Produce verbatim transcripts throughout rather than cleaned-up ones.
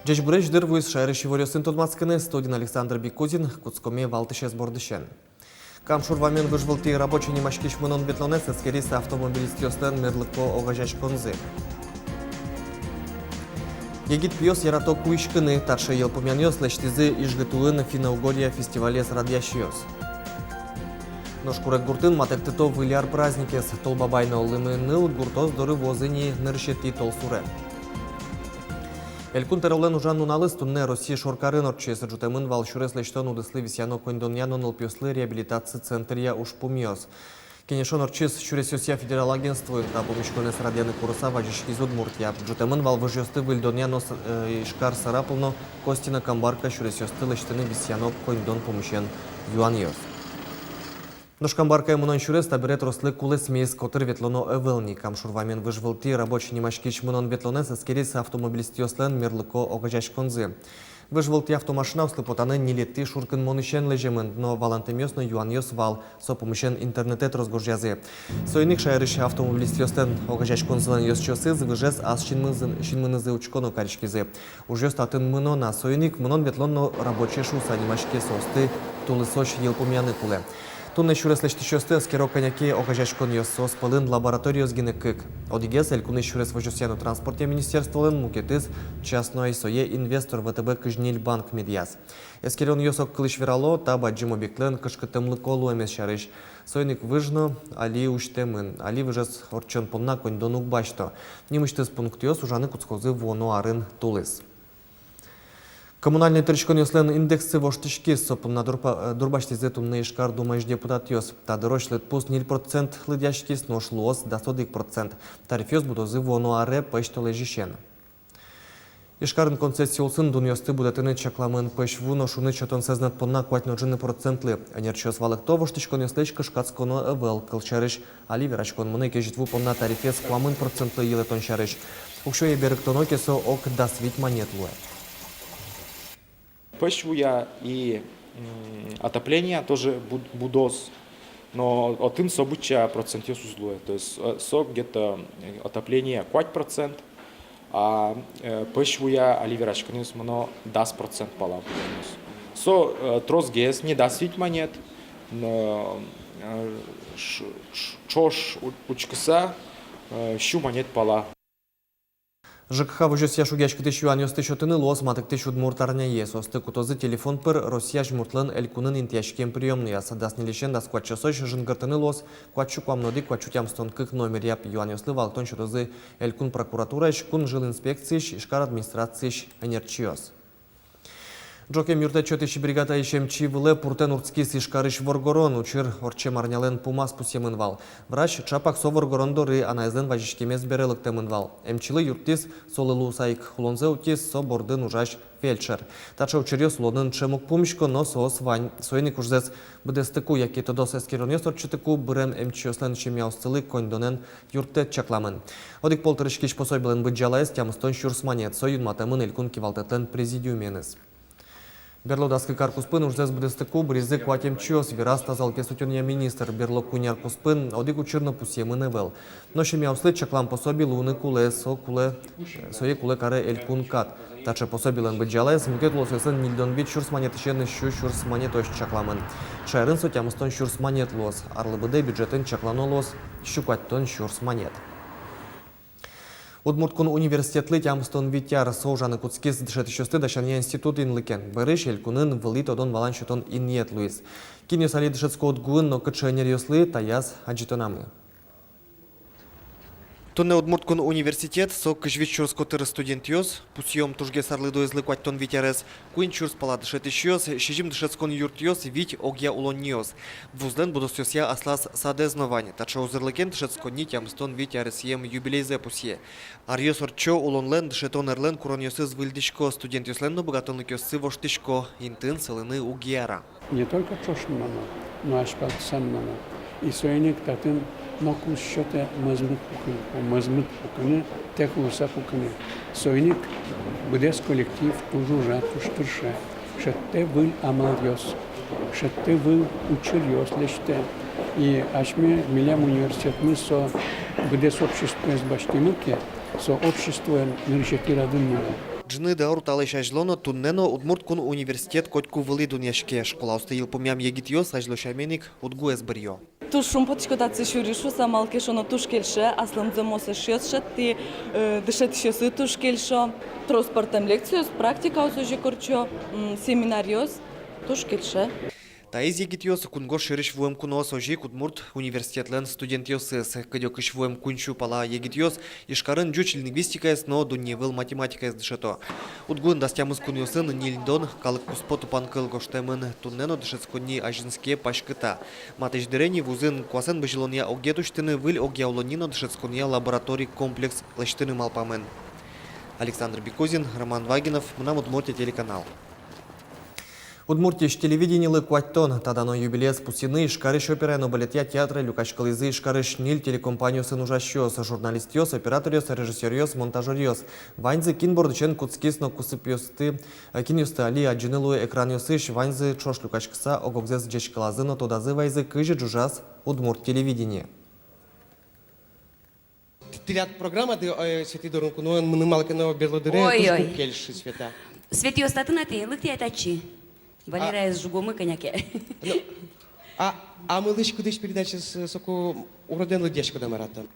Ӟечбуресь! Дыр вуиз шаерысь иворъёсын тодматскыны. Студиын Александр Бикузин. Кутскомы валтӥсез бордысен. Кам шур вамен выжвылтӥ рабочий нимаськись мынон-ветлонэз эскериз автомобилистъёслэн мерлыко огазеяськонзы. Егит пиос ярато куиськыны. Таӵе йылпумъянъёс лэсьтӥзы Ижкарысь финно-угор фестивалез радъясьёс. Нош Курег гуртын матэктыто Выль ар праздникез. Тол Бабай но Лымы ныл гуртъёс доры вуозы ни нырысетӥ толсуре. Элькун тӧролэн ужан нуналыз туннэ Россия шоркарын ортчиз. Ӝутэмын вал сюрес лэсьтон удыслы висъяно коньдонъя но нылпиослы реабилитация центръя ужпумъёс. Кенешон ортчиз сюресъёсъя федерал агентствоын. Та пумиськонэз радъяны курыса вазиськиз Удмуртия. Ӝутэмын вал выжъёсты Выльдонъя но С-, э, Ижкар, Сарапул но Костино-Камбарка сюресъёсты лэсьтыны висъяно коньдон пумысен юанъёс. Нош Камбаркае мынон сюрес табере трослы кулэсмиз, котыр ветлоно ӧвӧл ни. Кам шур вамен выжвылтӥ рабочий нимаськись мынон-ветлонэз эскериз автомобилистъёслэн мерлыко огазеяськонзы. Выжвылтӥ автомашинаослы потаны ньылетӥ шуркынмонысен лэземын, но валантэмъёс но юанъёс вал, со пумысен интернетэ трос гожъязы. Соин ик шаерысь автомобилистъёслэн огазеяськонзылэн ёзчиосыз выжез ас синмынызы, синмынызы учконо кариськизы. Ужъёс татын мыно на, соин ик мынон-ветлон но рабочие шуыса нимаське, соосты тулысозь йылпумъяны кулэ. Туннэ сюрес лэсьтӥсьёсты эскеро кӧня ке огазеяськонъёс, соос пӧлын лабораториос гинэ кык. Одӥгез элькунысь сюрес возёсъя но транспортъя министерстволэн, мукетыз частной, сое инвестор ВТБ Кызь ньыль банк медъяз. Эскеронъёс огкылысь верало та бадӟым объектлэн кышкыттэмлыко луэмез сярысь. Соин ик выж но али усьтэмын, али выжез ортчон понна коньдон уг басьто. Нимысьтыз пунктъёс ужаны кутскозы вуоно арын тулыс. Коммунальной тырыськонъёслэн индекссы воштӥськиз. Со понна дурба-, э, дурбасьтӥзы туннэ Ижкар думаысь депутатъёс. Та дырозь лыдпус ньыль процент лыдъяськиз, нош луоз дас одӥг процент. Тарифъёс будозы вуоно аре пӧсьтолэзьысен. Ижкарын концессия улсын дунъёсты будэтыны чакламын пӧсь ву но шуныт сётон сэзнэт понна куать но ӝыны процентлы. Ӧнерчиос валэкто, воштӥськонъёслэсь кышкатсконо ӧвӧл. Кылсярысь, али вераськон мынэ кезьыт ву понна тарифез куамын процентлы йылэтон сярысь. Уксёе берыктоно ке, со ог дас вить манет луэ. Пӧсь вуя и, м, отопление тоже буд-, будоз, но отын со быдӟа процентъёс уз луэ. То есть, э, со где-то, э, отопление куать процент, а, э, пӧсь вуя али вераськонъёс мыно дас процент пала будоз. Со, э, тросгес, не дас вить манет, но, э, ш-, ш-, ӵош у-, учкыса, э, сю манет пала. ЖКХ возёсъя шугъяськытӥсь юанъёсты сётыны луоз матыктӥсь удмурт арняе. Соосты кутозы телефон пыр Россия азьмуртлэн элькунын интыяськем приёмныяз. Дас ньыльысен дас куать часозь жингыртыны луоз куать сю куамын одӥг, куать сю тямыстон кык номеръя. Юанъёслы валэктон сётозы элькун прокуратураысь, кун жилинспекциысь, Ижкар администрациысь ӧнерчиос. Ӝокем юрттэт сётӥсь бригадаысь эмчи вылэ пуртэн урдскиз Ижкарысь воргорон. Учыр ортчем арнялэн пумаз пусъемын вал. Врач ӵапак со воргорон доры анаезлэн вазиськемез бере лыктэмын вал. Эмчилы юрттӥз, солы луыса ик улонзэ утиз со бордын ужась фельдшер. Таӵе учыръёс улонын ӵем уг пумисько, но соос вань. Соин ик ужзэс быдэстыку яке тодос эскеронъёс ортчытыку бырем эмчиослэн семьяоссылы коньдонэн юрттэт чакламын. Одӥг пол тырыськись пособилэн быдӟалаез тямыстон сюрс манет, со юнматэмын элькун кивалтэтлэн президиуменыз. Берло дас кык ар куспын ужзэс быдэстыку быризы куать эмчиос, вераз тазалыкез утёнъя министр. Берло куинь ар куспын одӥг учыр но пусъемын ӧвӧл. Но семьяослы чаклам пособи луыны кулэ, со кулэ, сое кулэ каре элькун кат. Таӵе пособилэн быдӟалаез мукет улосъёсын ньыльдон вить сюрс манетысен сю сюрс манетозь чакламын. Шаерын со тямыстон сюрс манет луоз, арлы быдэ бюджетын чаклано луоз сю куатьтон сюрс манет. Удмурт кун университетлы тямыстон вить ар. Со ужаны кутскиз дышетӥсьёсты дасянъя институт инлыкен. Бӧрысь элькунын вылӥ тодон-валан сётон инъет луиз. Кинъёс али дышетско УдГУын но кыӵе ӧнеръёслы, таяз адӟытонамы. Туннэ Удмурт кун университет, со кызь вить сюрс котыр студентъёс, пусъём тужгес арлыдоезлы куатьтон вить арес, куинь сюрс пала дышетӥсьёс, сизьым дышетскон юртъёс, вить огъя улонниос. Вузлэн будосъёсъя аслаз садэз но вань. Таӵе узырлыкен дышетсконни тямыстон вить аресъем юбилейзэ пусъе. Аръёс ортчо, улонлэн, дышетон ӧрлэн куронъёсыз выльдӥсько, студентъёслэн но быгатонлыкъёссы воштӥсько, интыын сылыны уг яра. Не только ӵош мыноно, но азьпалтыса мыноно. И соин ик татын Ноку сётэ мӧзмыт пукыны, мӧзмыт пукыны, тэк луыса пукыны. Соин ик быдэс коллектив туж ужа, туж тырше, шедьтэ выль амалъёс, шедьтэ выль учыръёс лэсьтэ. И асьме милям университетмы со быдэс обществоез басьтӥмы ке, со обществоен нырысетӥ радын мынэ. Ӝыны даур талэсь азьло но, туннэ но Удмурт кун университет котьку вылӥ дунъяське. Школаосты йылпумъям егитъёс азьло сямен ик УдГУэз быръё. Туж шумпотӥсько татчы сюри шуыса, малы ке шуоно туж кельше, аслым зэмос эшъёс шедьтӥ, э, дышетӥсьёсы туж кельшо. Трос пӧртэм лекциос, практикаос озьы ик ортчо, м, семинаръёс, туж кельше. Таиз егитъёс — кунгож сьӧрысь вуэм куноос, озьы ик Удмурт университетлэн студентъёсыз. Кыдёкысь вуэм куинь сю пала егитъёс Ижкарын ӟуч лингвистикаез но дунневыл математикаез дышето. УдГУын дас тямыс кунъёсын ньыльдон калык куспо тупанкыл гожтэмын. Туннэ но дышетсконни азинске, паськыта. Матысь дыре ни вузын куасэн бызьылонъя огъет усьтыны, выль огъя улонни но дышетсконъя лабораторий комплекс лэсьтыны малпамын. Александр Бекузин, Роман Вагинов, «Мынам Удмуртие» телеканал. Удмуртиысь телевидениелы куатьтон. Та дано юбилеез пусйыны Ижкарысь операя но балетъя театрэ люкаськылӥзы Ижкарысь ньыль телекомпаниосын ужасьёс: журналистъёс, операторъёс, режиссёръёс, монтажёръёс. Ваньзы кин бордысен кутскиз но кусыпъёсты, э, кинъёсты али адӟыны луэ экранъёсысь, ваньзы ӵош люкаськыса ог-огзэс ӟечкылазы но тодазы вайизы, кызьы ӝужаз удмурт телевидение. Тӥляд программады, э, Светӥ дорын куноын мыным малы ке но берло дыре туж уг кельшы, Света. Светӥ, остатына тӥ, лыктэ ай татчы. Валераез жугомы кӧня ке. Ну, а, а мылысь-кыдысь передачаез соку уродэн лыдъяськоды, мар-а, тон?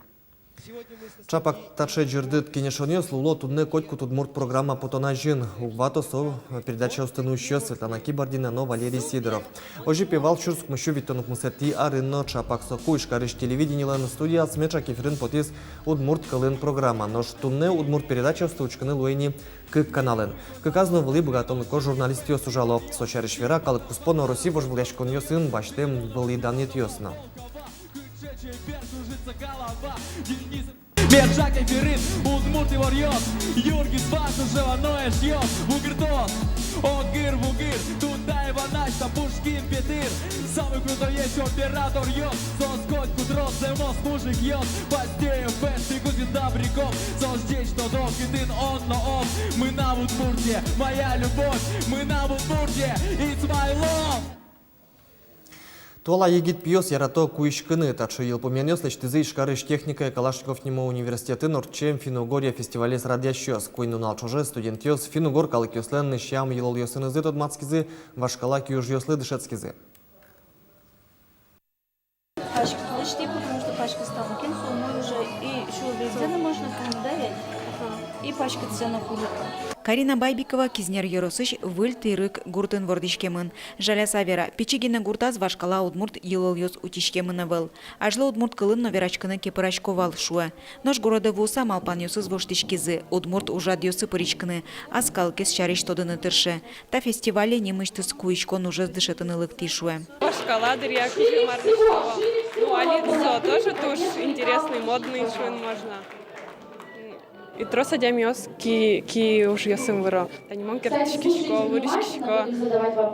Ӵапак таӵе ӟырдыт кенешонъёс луыло туннэ котькуд удмурт программа потон азьын. Уг вато со передачаосты нуисьёс Светлана Кибардина но Валерий Сидоров. Озьы, пе, вал сюрс укмыс сю витьтон укмысэтӥ арын но. Ӵапак соку Ижкарысь телевидениелэн студияз меӵак эфирын потӥз удмурт кылын программа. Нош туннэ удмурт передачаосты учкыны луэ ини кык каналын. Кыказ но вылӥ быгатонлыко журналистъёс ужало. Со сярысь вера калык куспо но Россия вожвылъяськонъёсын басьтэм вылӥ данъетъёс но. Меӵак эфирын удмурт иворъёс, юргис вазь ужало но эшъёс. Вугыртоз, огыр-вугыр, Тутаева Настя, Пушкин Петыр, самый крутой есть операторъёс. Соос котькуд трос зэмос мужикъёс. Пастеев, Пеш, Бекузин, Добряков. Соос ӟеч тодо, кытын он но ов. «Мынам Удмуртие, моя любовь, мынам Удмуртие, it's my love». Туала егит пиос ярато куиськыны. Таӵе йылпумъянъёс лэсьтӥзы Ижкарысь техникая Калашников нимо университетын ортчем «Финно-Угория» фестивалез радъясьёс. Куинь нунал ӵоже студентъёс финн-угор калыкъёслэн сям-йылолъёсынызы тодматскизы, вашкала киужъёслы дышетскизы. Паськыт лэсьтӥ, потому что паськыт станокын со умой уже и сюлмаськыны можно, да, и паськытсэ но кулэ. Карина Байбикова Кизнер ёросысь Выль Тӥрык гуртын вордӥськемын. Жаляса вера, пичи гинэ гуртаз вашкала удмурт йылолъёс утиськемын ӧвӧл. Азьло удмурт кылын но вераськыны кепырасько вал, шуэ. Нош городэ вуыса малпанъёсыз воштӥськизы, удмурт ужрадъёсы пыриськыны, ас калыкез сярысь тодыны тырше. Та фестивале нимысьтыз куиськон ужез дышетыны лыктӥ, шуэ. Вашкала дыръя кызьы мар лэсьтоно. Ну, али со тоже туж интересный, модный, шуыны можно. И трос адямиос ки, киужъёсын выро. Тани мон керттӥськисько, вуриськисько.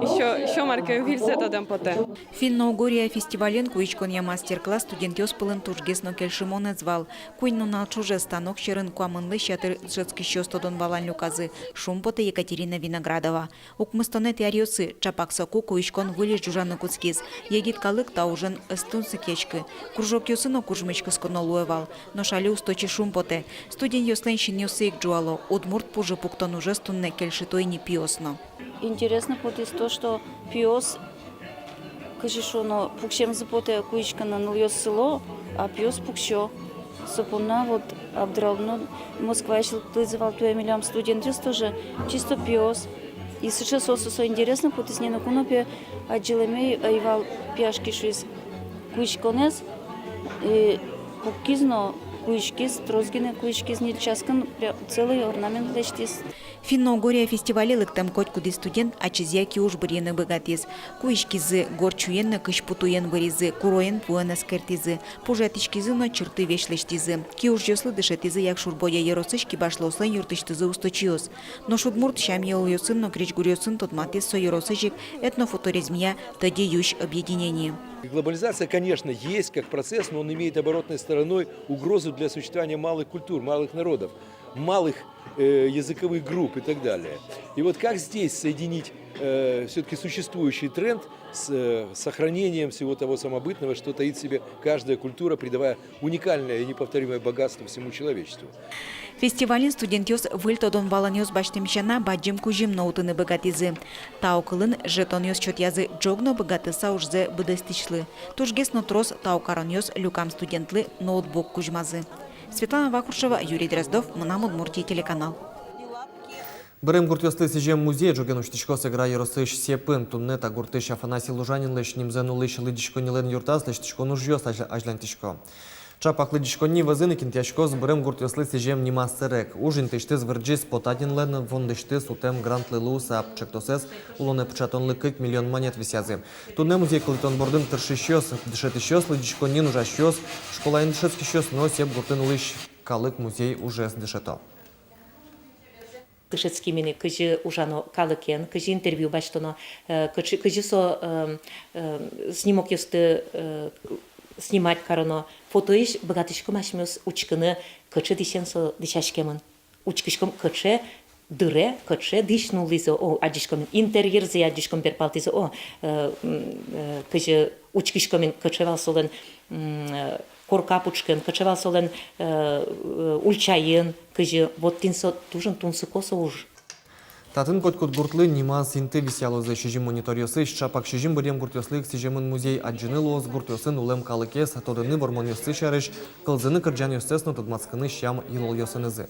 Ещё, ещё мар ке выльзэ тодэм потэ. Финно-Угория фестивален куиськонъя мастер-класс студентъёс пӧлын тужгес но кельшымон ӧз вал. Куинь нунал ӵоже станок сьӧрын куамынлэсь ятыр дышетскисьёс тодон-валан люказы, шумпотэ Екатерина Виноградова. Укмыстонэтӥ аръёсы ӵапак соку куиськон выльысь ӝужаны кутскиз. Егит калык та ужен ӧз тунсыкъяськы. Кружокъёсы но кужмысь кысконо луэ вал. Нош али усточи шумпотэ. Студентъёслэн синъёссы ик ӝуало. Удмурт пужы пуктон ужез туннэ кельшыто ини пиос но. Интересно потӥз то, что пиос, кызьы шуоно, пуксемзы потэ куиськыны, нылъёс сыло, а пиос пуксё. Со понна вот абдыралоно. Москваысь лыктӥзы вал туэ милям студентъёс тоже, чисто пиос. И сыӵе соос, со интересно потӥз, ноку но, пе, адӟылэме ӧй вал, пияшки шуиз куиськонэз, и пукиз но куиськиз, трос гинэ куиськиз, ньыль часкын пря-, целый орнамент лэсьтӥз. Финно-Угория фестивале лыктэм котькудӥз студент ачизъя киуж бырйыны быгатӥз. Куиськизы, горд сюен но кызьпу туен выризы, куроен пуэн эскертӥзы, пужъятӥськизы но чырты весь лэсьтӥзы. Киужъёслы дышетӥзы Якшур-Бӧдья ёросысь кибашлыослэн юртысьтызы усточиос. Нош удмурт сям-йылолъёсын но крезьгуръёсын тодматӥз со ёросысь ик этнофутуризмъя «Тӧдьы юсь» объединение. Глобализация, конечно, есть как процесс, но он имеет оборотной стороной угрозу для существования малых культур, малых народов, малых э, языковых групп и так далее. И вот как здесь соединить э, все-таки существующий тренд с э, сохранением всего того самобытного, что таит в себе каждая культура, придавая уникальное и неповторимое богатство всему человечеству. Фестивалин студентъёс выль тодон-валанъёс басьтэмысен бадӟым кузьым но утыны быгатӥзы. Тау кылын жетонъёс сётъязы ӝог но быгатыса ужзэ быдэстӥсьлы. Тужгес но трос тау каронъёс люкам студентлы ноутбук кузьмазы. Светлана Вахрушева, Юрий Дроздов, «Мынам Удмуртие» телеканал. Бырем гуртъёслы сӥзем музей ӝоген усьтӥськоз Эгра ёросысь Сепын. Туннэ та гуртысь Афанасий Лужанинлэсь нимзэ нуллӥсь лыдӟиськоннилэн юртаз лэсьтӥськон ужъёс азь-, азьланьтӥсько. Ӵапак лыдӟиськонни вӧзын ик интыяськоз бырем гуртъёслы сӥзем нимаз сэрег. Уж интыысьтыз вырӟиз Потанинлэн фондысьтыз утэм грантлы луыса. Ӵектосэз улонэ пыӵатонлы кык миллион манет висъязы. Туннэ музей кылдытон бордын тыршисьёс, дышетӥсьёс, лыдӟиськонниын ужасьёс, школаын дышетскисьёс но Сеп гуртын улӥсь калык музей ужез дышето. Дышетскимы ини, кызьы ужано калыкен, кызьы интервью басьтоно, э, кызьы, кызьы со, э, э, снимокъёсты, э, снимать кароно. Фотоысь быгатӥськом асьмеос учкыны, кыӵе дӥсен со дӥсяськемын. Учкиськом, кыӵе дыре, кыӵе дӥсь нуллӥзы, о, адӟиськом, интерьерзэ адӟиськом, берпалтӥзы, о, э, м, э, кызьы учкиськом ини, кыӵе вал солэн, м, э, корка пушкын, кыӵе вал солэн, э, э, ульчаын, кызьы, вот тӥни со туж но тунсыко со уж. Татын котькуд гуртлы нимаз инты висъялозы. Сизьым мониторъёсысь ӵапак сизьым бырем гуртъёслы ик сӥземын музей. Адӟыны луоз гуртъёсын улэм калыкез, тодыны вормонъёссы сярысь, кылзыны кырӟанъёссэс но тодматскыны сям-йылолъёсынызы.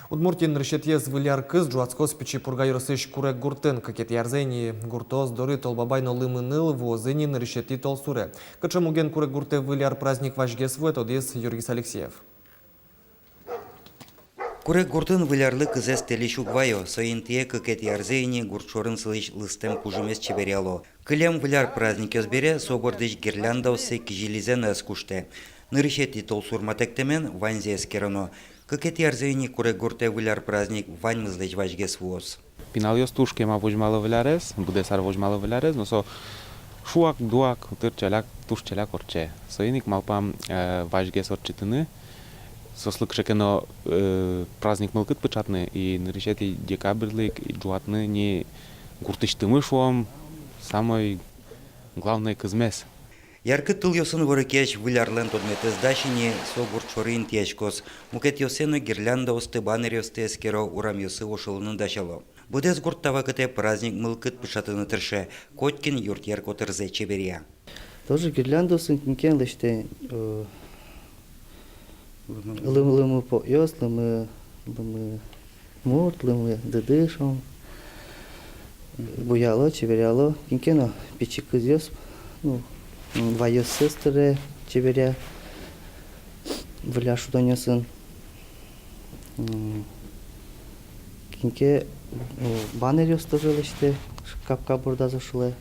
Удмуртиын нырысетӥез Выль ар кыз ӝуатскоз Пичи Пурга ёросысь Курег гуртын. Кыкетӥ арзэ ини гуртоос доры Тол Бабай но Лымы Ныл вуозы ини нырысетӥ толсуре. Кыӵе муген Курег гуртэ Выль ар праздник вазьгес вуэ, тодӥз Юргис Алексеев. Курег гуртын Выль арлы кызэз тэльысь уг вайо, соин тӥе кыкетӥ арзэ ини гурт шорын сылӥсь лыстэм кужымез чеберъяло. Кылем Выль ар праздникъёс бере со бордысь гирляндаоссэ кизилизэ но ӧз куштэ. Нырысетӥ толсур матэктэмен ваньзэ эскероно. Кыкетӥ арзэ ини Курег гуртэ Выль ар праздник ваньмызлэсь вазьгес вуоз. Пиналъёс туж кема возьмало Выль арез, быдэс ар возьмало Выль арез, но со шуак-дуак, утыр ӵаляк, туж ӵаляк ортче. Соин ик малпам, э, вазьгес ортчытыны, соослы кыӵе ке но, э, праздник мылкыд пыӵатыны, и нырысетӥ декабрьлы ик ӝуатыны ни гуртысьтымы, шуом, самой главной кызмес. Яркыт тылъёсын ворекъясь Выль арлэн тодметэз дась ини со гурт шоры интыяськоз. Мукетъёссэ но гирляндаосты, баннеръёсты эскеро, урамъёсы ошылыны дасяло. Быдэс гурт та вакытэ праздник мылкыд пыӵатыны тырше, котькин юртъер котырзэ чеберъя. Тоже гирляндаосын кин ке лэсьтэ, э, лым-, лымы покъёс, лымы, лымы мурт, лымы дыды, шуом. Буяло, чеберъяло. Кин ке но пичи кызъёс, ну, м, вайёссэс тыре, чеберъя Выль ар шудонъёсын. М, кин ке, ну, баннеръёс тоже лэсьтэ, капка бордаз ошылэ.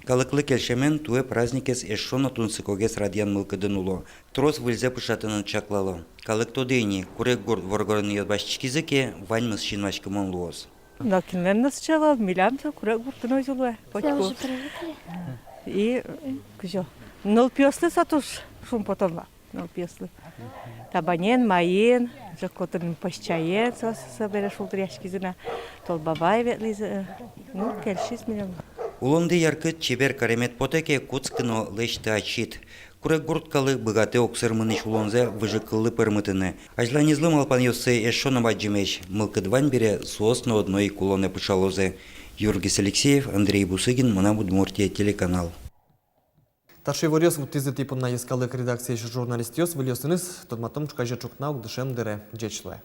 Калыклы кельшемен, туэ праздникез эшшо но тунсыкогес радъян мылкыдын уло. Трос выльзэ пыӵатыны чаклало. Калык тодэ ини, Курег гурт воргоронъёс басьтӥськизы ке, ваньмыз синмаськымон луоз. Но кинлэн но сыӵе вал, милям со Курег гуртын озьы луэ, котьку. И, кызьы, нылпиослы со туж шумпотон вал, нылпиослы. Табанен, маин, ӝӧк котырын пӧсь чаен, со, со бере шулдыръяськизы на, Тол Бабай ветлӥзы. Ну, кельшиз милям. Улонды яркыт, чебер каремет потэ ке, кутскы но лэсьты ачид. Курег гурт калык быгатэ огсыр мынӥсь улонзэ выжыкыллы пӧрмытыны. Азьланезлы малпанъёссы эшшо но бадӟымесь. Мылкыд вань бере, соос но одно ик улонэ пыӵалозы. Юргис Алексеев, Андрей Бусыгин, «Мынам Удмуртие» телеканал. Таӵе иворъёс вуттӥзы тӥ понна йӧскалык редакциысь журналистъёс. Выльёсыныз тодматом ӵуказе ӵукна ук дышем дыре. Ӟеч луэ.